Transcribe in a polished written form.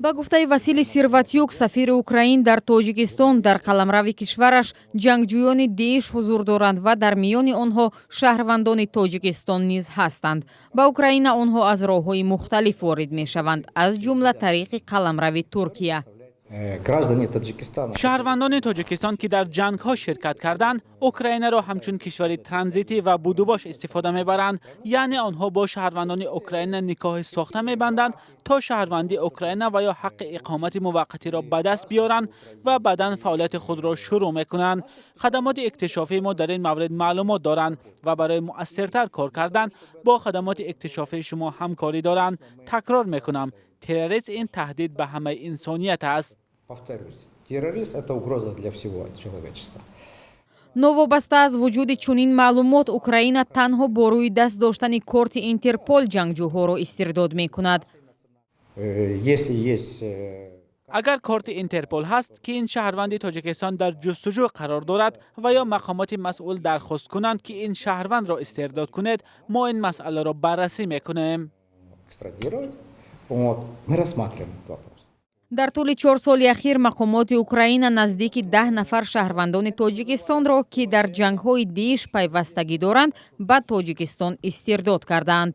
Ба гуфтаи Василий Сирватюк, сафири Украин дар Тоҷикистон, дар қаламрави кишвараш ҷангҷӯёни Деиш ҳузур доранд ва дар миёни онҳо шаҳрвандони Тоҷикистон низ ҳастанд. Ба Украина онҳо аз роҳҳои мухталиф ворид мешаванд, аз ҷумла тариқи қаламрави Туркия. Граждане Таджикистана. Шаҳрвандони Тоҷикистон, ки дар ҷангҳо ширкат карданд, Украинаро ҳамчун кишвари транзитӣ ва будубош истифода мебаранд, яъне онҳо бо шаҳрвандони Украина никоҳи сохта мебанданд, то шаҳрвандии Украина ва ё ҳаққи иқомати муваққатиро ба даст биёранд ва баъдан фаъолияти худро шурӯъ мекунанд. Хадамоти иктишофии мо дар ин маврид маълумот доранд ва барои муассиртар кор кардан бо хадамоти иктишофии шумо ҳамкорӣ доранд. Такрор мекунам, террорист ин таҳдид ба ҳамаи инсоният аст. Повторюсь, террорист – это угроза для всего человечества. Новобаста аз вуҷуди чунин маълумот, Украина танҳо бо рӯи даст доштани корти Интерпол ҷангҷӯҳоро истирдод мекунад. Если есть Агар корти Интерпол ҳаст, ки ин шаҳрванди Тоҷикистон дар ҷустуҷӯ қарор дорад, ва ё мақомоти масъул дархост кунанд, ки ин шаҳрвандро истирдод кунед, мо ин масъаларо баррасӣ мекунем. Экстрадировать, вот, мы рассматриваем этот вопрос. Дар тӯли 4 соли ахир мақомоти Украина наздики 10 нафар шаҳрвандони Тоҷикистонро, ки дар ҷангҳои Дииш пайвастагӣ доранд, ба Тоҷикистон истирдод кардаанд.